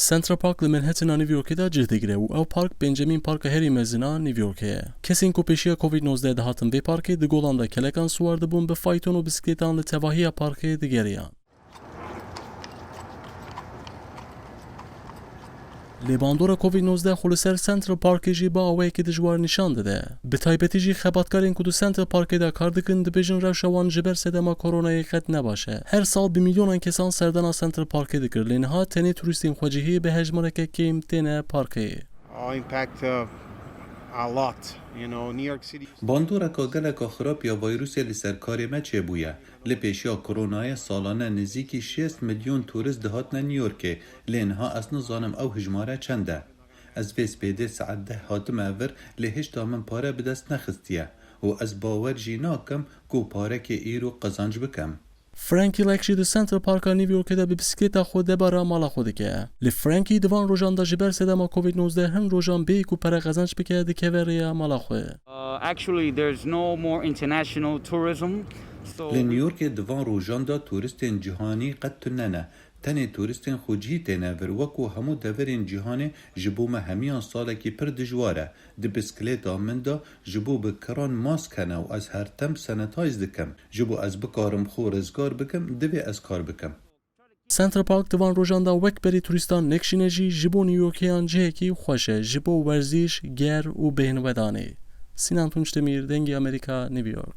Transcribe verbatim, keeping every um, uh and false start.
Central Park li Manhattana New Yorkê de cih digire û ew park pêncemîn parka herî mezin a New Yorkê ye. Kesên ku pêşiya Covid nozdeh dihatin vê parkê di golan de kelekan siwar dibûn, bi fayton û bisiklêtan li tevahiya parkê digeriyan. Lê bandora Covid nozdeh xwe li ser Central Parkê jî bi awayekî dijwar nîşan dide. Bi taybetî jî xebatkarên ku di Central Parkê de kar dikin, dibêjin rewşa wan ji ber sedema koronayê qet ne baş e. Her sal bi milyonan kesan serdana Central Parkê dikir, lê niha tenê turîstên xwecihî bi hejmareke kêm têne parkê. I'll impact, uh, a lot. You know, New York City. Bandoreka geleka xirab ya vîrusê li ser karê me çêbûye. Li pêşiya koronayê salane nêzîkî şêst milyon turist dihatine New Yorkê, lê niha ez nizanim ew hijmare çend e. Ez vê spêdê saet deh hatime vir, lê hêşta min pare bi dest nexistiye û ez bawer jî nakim ku parekê îro qezanc bikim. Frankie Lake jî di Central Parka New Yorkê de bi bisiklêta xwe debara mala xwe dike. Li Frankie di van rojan de ji ber sedema Covid nozdeh hin rojan bêyî ku pere qezenc bike dikeve rêya mala xwe. Uh, actually, there's no more international tourism. So Li New Yorkê di van rojan de turistên cîhanî qet tune ne. Tenê turistên xwecihî têne vir, wek ku hemû deverên cîhanê ji bo me hemiyan salekî pir dijwar e. Di bisiklêta min de ji bo bi kiran mask hene û ez her tim sanitize dikim. Ji bo ez bikarim xwe rizgar bikim, divê ez kar bikim. Central Park di van rojan de wek berê turîstan nekişîne jî ji bo New Yorkiyan cihekî xweş e, ji bo werziş, ger û bêhnvedanê. Sinan Tunçdemir, Dengê Amerîka, New York.